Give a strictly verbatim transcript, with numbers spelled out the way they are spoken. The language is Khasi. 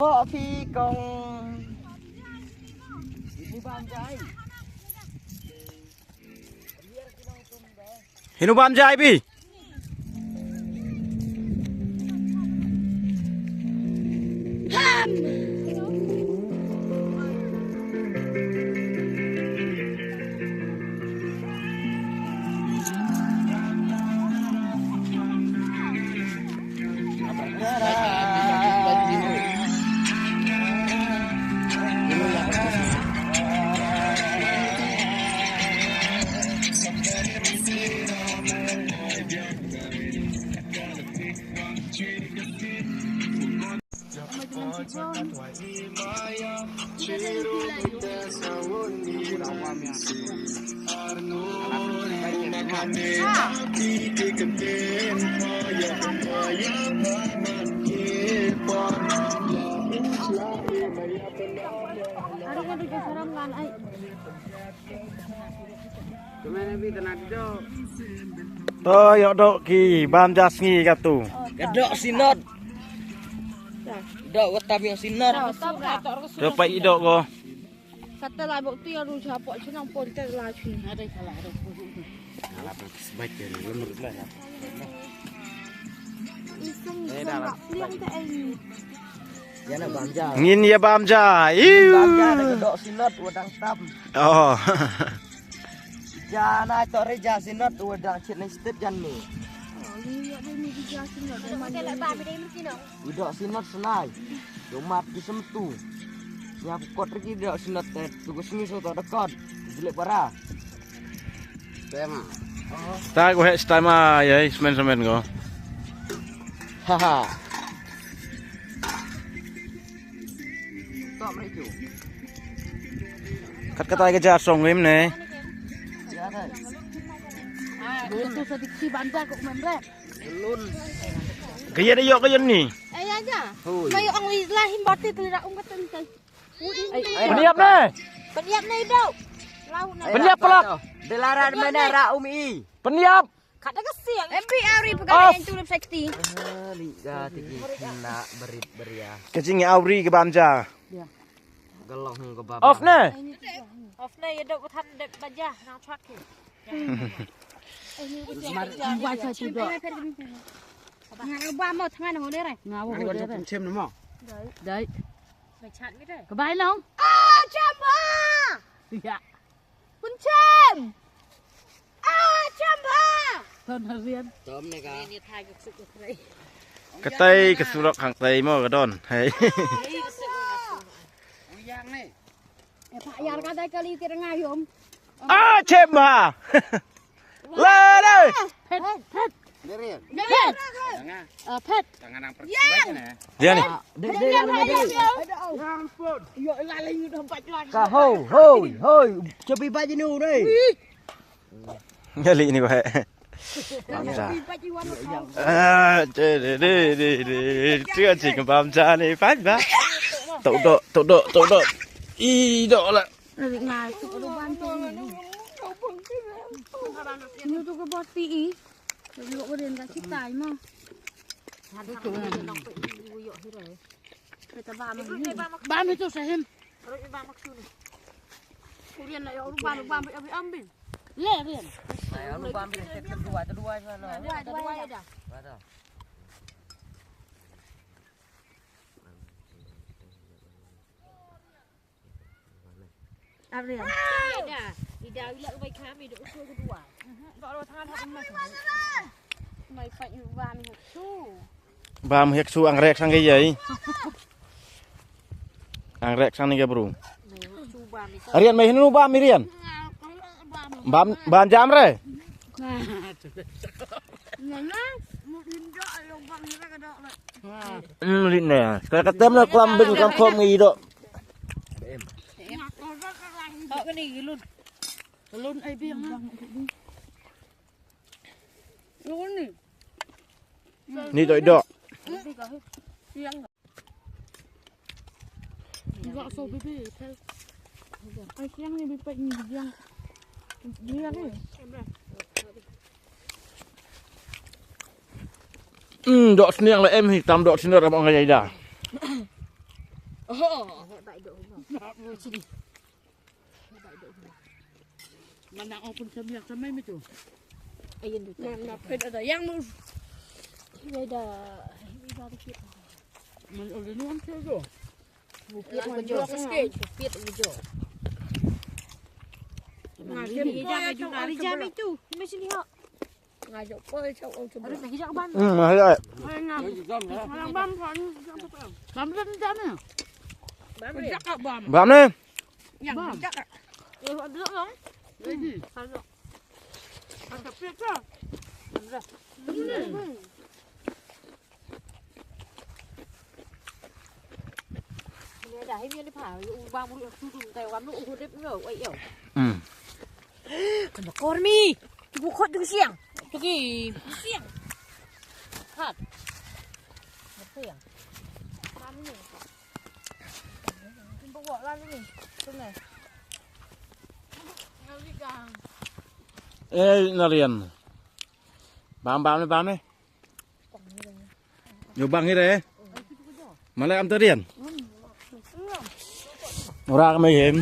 Phi kong. Hino bam jai bi. To ïoh doh ki bam ja sngi katu. Ka doh sinot. Doh wa tam ïa sinot. To pa i doh ko. Kata la bok tu ïa ru cha pok chnong pon te la chin. Ada kala ada. Ala pa sbai ke ru ru la. Isum isum la pliang te ai. Ïa na bam ja. Ngin ïa bam ja. Iu. Bam ja na ka doh sinot wa dang tam. Oh. Ja na to re ja sinot wa dang chit na stet jan ni. Oh, ni ïa dei ni ja sinot. Wi doh sinot snai. Yo mat ki sem tu. Nya kot re ki doh sinot te tu ko sngi so to da kot. Jilek bara. Tema. Ta ko he stama ya semen semen ko. Haha. Kat kata ka ja song rim ne. Itu sedikit banyak kok membre. Ka ïa da ïoh ka ïa ni. Eh, ïa ja. Hoi. Mai ong wi la him bati tu ra ong ka ten ten. Pynïap ne. Pynïap ne dau. Lau ne. Pynïap pelak. Delaran mana ra um i. Pynïap. Kat da ka siang. Em pi ari pegawai yang tulip sakti. Li ga tiki na berit beria. Ka jing awri ka bam ja. Gelong ka bam. Off ne. Off ne ïa dok than dep baja nang chwat ki. Mar iwa cha tu do. Nga ba mo thangan ho ne re. Nga wo ho ne re. Chem mo. Dai. Mai chat mi re. Ka bai long. Ah, chamba. Ya. Pun chem. Ah, chamba. Ton harian. Tom ne ka. Ni thai ka suk ka trai. Ka tai ka surok hang tai mo ka don. Hei. Ni ka suk ka suk. Uyang ne. Eh, pak yar ka tai kali tir nga yom. Ah, chemba. La la. Phet, phet. Derian. Derian. Tanga. Ah, phet. Tanga nang pergi ne. Dia ni. Dek dek dek. Ka ho ho ho. Cepi baju ni deh. Ngali ni ko hai. Ah, de de de de de. Tua cik bam jani pan ba. Tok dok tok dok tok dok. I dok lah. Ngai tu ko ban tu. Ni tu ko boti i. Lu ko den ka chitai mo. Bam itu sahim. Bam itu sahim. Kurian na yo bam bam abi ambil. Le rian. Ayo lu bam bi tek dua tu dua sana. Dua dua ya dah. Dua tu. Abrian. Ida, ida ila bai kami do usul kedua. Tok lo tangan hok emas. Mai pat yu bam hok su. Bam hek su ang rek sang ke yai. Ang rek sang ni ke bru. Mai hok su bam itu. Arian mai hinu bam Irian. Bam bam jam re. Nana, mu indo ayo bam hira ka dok le. Hmm, lit ne. Ka ka tem na klam bin kam khom ngi do. Hok ni lun. Lun ai biang. Lun ni. Ni do do. Biang. Biang so bibi. Ai siang ni bipa ni biang. Dia ni. Hmm, dok sniang la em hi tam dok sniang ram ngai da. Oh. Mana ong pun sa miak sa mai mitu. Ayun tu. Mana pun ada yang mu. Ini ada, ini ada sikit. Man ada nuan tu tu. Piat mo jo. Piat mo jo. Nga jam ko ya jam itu. Ini sini ha. Nga jam ko ya jam itu. Ada lagi jam ban. Hmm, mahal ai. Bam bam bam. Bam ni. Bam ni. Yang bam. Yang ada dong. Lagi. Ada. Ada piat ke? Ada. Hmm. Ni dah, ini ni pa, u bang bulu tu tu tai wan u dep no, ai yo. Hmm. Kan bakor mi. Tu bu khot tu siang. Tu ki siang. Hat. Siang. Kami ni. Kan bawa lalu ni. Tu ni. Eh, Narian. Bam bam ni bam ni. Yo bang ire. Malai am tarian. Ora kami hem.